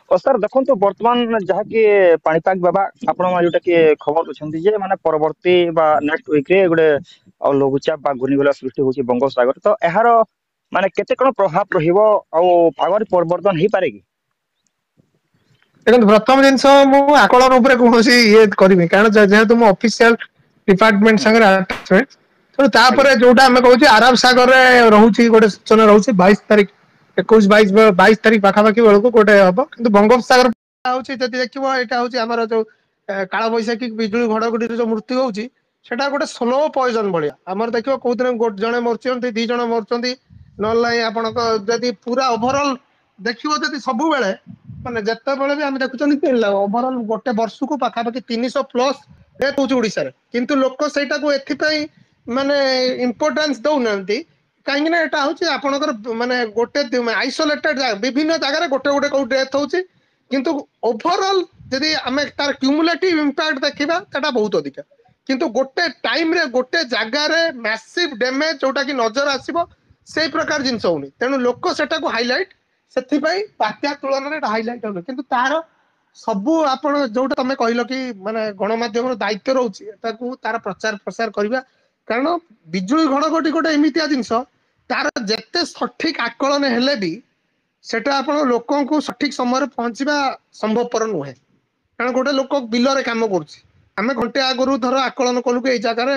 ଓ sir ଦେଖନ୍ତୁ, ବର୍ତ୍ତମାନ ଯାହାକି ପାଣିପାଗ ବାବା ଆପଣ ଯୋଉଟା କି ଖବର ଦଉଛନ୍ତି ଯେ ମାନେ ପରବର୍ତ୍ତୀ ବା ନେକ୍ସଟ ୱିକ ରେ ଗୋଟେ ଆଉ ଲଘୁଚାପ ବା ଘୂର୍ଣ୍ଣିବଳୟ ସୃଷ୍ଟି ହଉଛି ବଙ୍ଗୋପସାଗର, ତ ଏହାର ମାନେ କେତେ କଣ ପ୍ରଭାବ ରହିବ ଆଉ ପାଗରେ ପରିବର୍ତ୍ତନ ହେଇପାରେ କି? ଦେଖନ୍ତୁ, ପ୍ରଥମ ଜିନିଷ ମୁଁ ଆକଳନ ଉପରେ କୌଣସି ଇଏ କରିବି, କାରଣ ଯେହେତୁ ମୁଁ ଅଫିସିଆଲ ଡିପାର୍ଟମେଣ୍ଟ ସାଙ୍ଗରେ ଆଟାଚମେଣ୍ଟ। ତେଣୁ ତାପରେ ଯୋଉଟା ଆମେ କହୁଛେ ଆରବ ସାଗରରେ ରହୁଛି, ଗୋଟେ ସୂଚନା ରହୁଛି 22 ତାରିଖ, 21, 22, 22 ତାରିଖ ପାଖାପାଖି ବେଳକୁ ଗୋଟେ ହବ। କିନ୍ତୁ ବଙ୍ଗୋପସାଗର ହଉଛି ଯଦି ଦେଖିବ, ଏଇଟା ହଉଛି ଆମର ଯୋଉ କାଳବୈଶାଖୀ ବିଜୁଳି ଘଡଘଡିରେ ଯୋଉ ମୃତ୍ୟୁ ହଉଛି, ସେଟା ଗୋଟେ ସ୍ଲୋ ପଏଜନ ଭଳିଆ। ଆମର ଦେଖିବ କୋଉଦିନ ଜଣେ ମରୁଛନ୍ତି, 2 ଜଣ ମରୁଛନ୍ତି, ନହେଲେ ନାହିଁ। ଆପଣଙ୍କ ଯଦି ପୁରା ଓଭରଅଲ ଦେଖିବ, ଯଦି ସବୁବେଳେ ମାନେ ଯେତେବେଳେ ବି ଆମେ ଦେଖୁଛନ୍ତି, ଓଭରଅଲ ଗୋଟେ ବର୍ଷକୁ ପାଖାପାଖି 300 ପ୍ଲସ ଡେଥ୍ ହଉଛି ଓଡିଶାରେ। କିନ୍ତୁ ଲୋକ ସେଇଟାକୁ ଏଥିପାଇଁ ମାନେ ଇମ୍ପୋର୍ଟାନ୍ସ ଦଉନାହାନ୍ତି, କାହିଁକି ନା ଏଟା ହଉଛି ଆପଣଙ୍କର ମାନେ ଗୋଟେ ଆଇସୋଲେଟେଡ, ବିଭିନ୍ନ ଜାଗାରେ ଗୋଟେ ଗୋଟେ କୋଉ ଡେଥ୍ ହଉଛି। କିନ୍ତୁ ଓଭରଅଲ ଯଦି ଆମେ ତାର କ୍ୟୁମୁଲେଟିଭ ଇମ୍ପାକ୍ଟ ଦେଖିବା, ସେଟା ବହୁତ ଅଧିକା। କିନ୍ତୁ ଗୋଟେ ଟାଇମରେ ଗୋଟେ ଜାଗାରେ ମ୍ୟାସିଭ ଡ୍ୟାମେଜ ଯୋଉଟା କି ନଜର ଆସିବ, ସେଇ ପ୍ରକାର ଜିନିଷ ହଉନି। ତେଣୁ ଲୋକ ସେଟାକୁ ହାଇଲାଇଟ, ସେଥିପାଇଁ ବାତ୍ୟା ତୁଳନାରେ ଏଟା ହାଇଲାଇଟ ହଉନି। କିନ୍ତୁ ତାର ସବୁ ଆପଣ ଯୋଉଟା ତମେ କହିଲ କି ମାନେ ଗଣମାଧ୍ୟମର ଦାୟିତ୍ୱ ରହୁଛି ତାକୁ ତାର ପ୍ରଚାର ପ୍ରସାର କରିବା, କାରଣ ବିଜୁଳି ଘଡଘଡି ଗୋଟେ ଏମିତିଆ ଜିନିଷ, ତାର ଯେତେ ସଠିକ ଆକଳନ ହେଲେ ବି ସେଟା ଆପଣ ଲୋକଙ୍କୁ ସଠିକ ସମୟରେ ପହଞ୍ଚିବା ସମ୍ଭବପର ନୁହେଁ। କାରଣ ଗୋଟେ ଲୋକ ବିଲରେ କାମ କରୁଛି, ଆମେ ଘଣ୍ଟେ ଆଗରୁ ଧର ଆକଳନ କଲୁ କି ଏଇ ଜାଗାରେ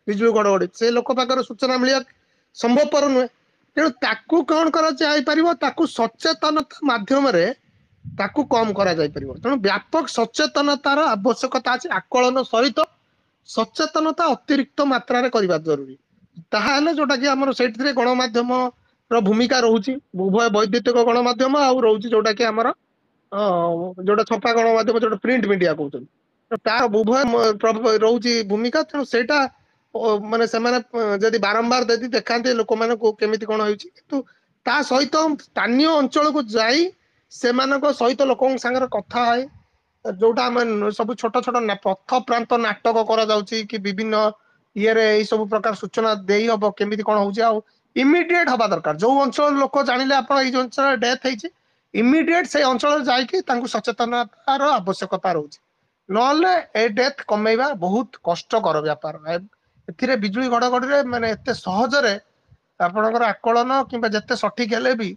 ବିଜୁଳି ଘଡଘଡି, ସେ ଲୋକ ପାଖରେ ସୂଚନା ମିଳିବା ସମ୍ଭବପର ନୁହେଁ। ତେଣୁ ତାକୁ କଣ କରାଯାଇପାରିବ? ତାକୁ ସଚେତନତା ମାଧ୍ୟମରେ ତାକୁ କମ କରାଯାଇପାରିବ। ତେଣୁ ବ୍ୟାପକ ସଚେତନତାର ଆବଶ୍ୟକତା ଅଛି। ଆକଳନ ସହିତ ସଚେତନତା ଅତିରିକ୍ତ ମାତ୍ରାରେ କରିବା ଜରୁରୀ। ତାହାହେଲେ ଯୋଉଟା କି ଆମର ସେଇଥିରେ ଗଣମାଧ୍ୟମ ର ଭୂମିକା ରହୁଛି, ଉଭୟ ବୈଦ୍ୟୁତିକ ଗଣମାଧ୍ୟମ ଆଉ ରହୁଛି ଯୋଉଟା କି ଆମର ଯୋଉଟା ଛପା ଗଣମାଧ୍ୟମ, ଯୋଉଟା ପ୍ରିଣ୍ଟ ମିଡିଆ କହୁଛନ୍ତି, ତାର ଉଭୟ ରହୁଛି ଭୂମିକା। ତେଣୁ ସେଇଟା ମାନେ ସେମାନେ ଯଦି ବାରମ୍ବାର ଯଦି ଦେଖାନ୍ତି ଲୋକମାନଙ୍କୁ କେମିତି କଣ ହେଉଛି, କିନ୍ତୁ ତା ସହିତ ସ୍ଥାନୀୟ ଅଞ୍ଚଳକୁ ଯାଇ ସେମାନଙ୍କ ସହିତ ଲୋକଙ୍କ ସାଙ୍ଗରେ କଥା ହେଇ, ଯୋଉଟା ଆମେ ସବୁ ଛୋଟ ଛୋଟ ପଥ ପ୍ରାନ୍ତ ନାଟକ କରାଯାଉଛି କି ବିଭିନ୍ନ ଇଏରେ ଏଇ ସବୁ ପ୍ରକାର ସୂଚନା ଦେଇ ହବ କେମିତି କଣ ହଉଛି। ଆଉ ଇମିଡିଏଟ ହବା ଦରକାର। ଯୋଉ ଅଞ୍ଚଳର ଲୋକ ଜାଣିଲେ ଆପଣ ଏଇ ଅଞ୍ଚଳରେ ଡେଥ୍ ହେଇଛି, ଇମିଡିଏଟ ସେଇ ଅଞ୍ଚଳରେ ଯାଇକି ତାଙ୍କୁ ସଚେତନତାର ଆବଶ୍ୟକତା ରହୁଛି। ନହେଲେ ଏ ଡେଥ୍ କମେଇବା ବହୁତ କଷ୍ଟକର ବ୍ୟାପାର। ଏଥିରେ ବିଜୁଳି ଘଡଘଡିରେ ମାନେ ଏତେ ସହଜରେ ଆପଣଙ୍କର ଆକଳନ କିମ୍ବା ଯେତେ ସଠିକ ହେଲେ ବି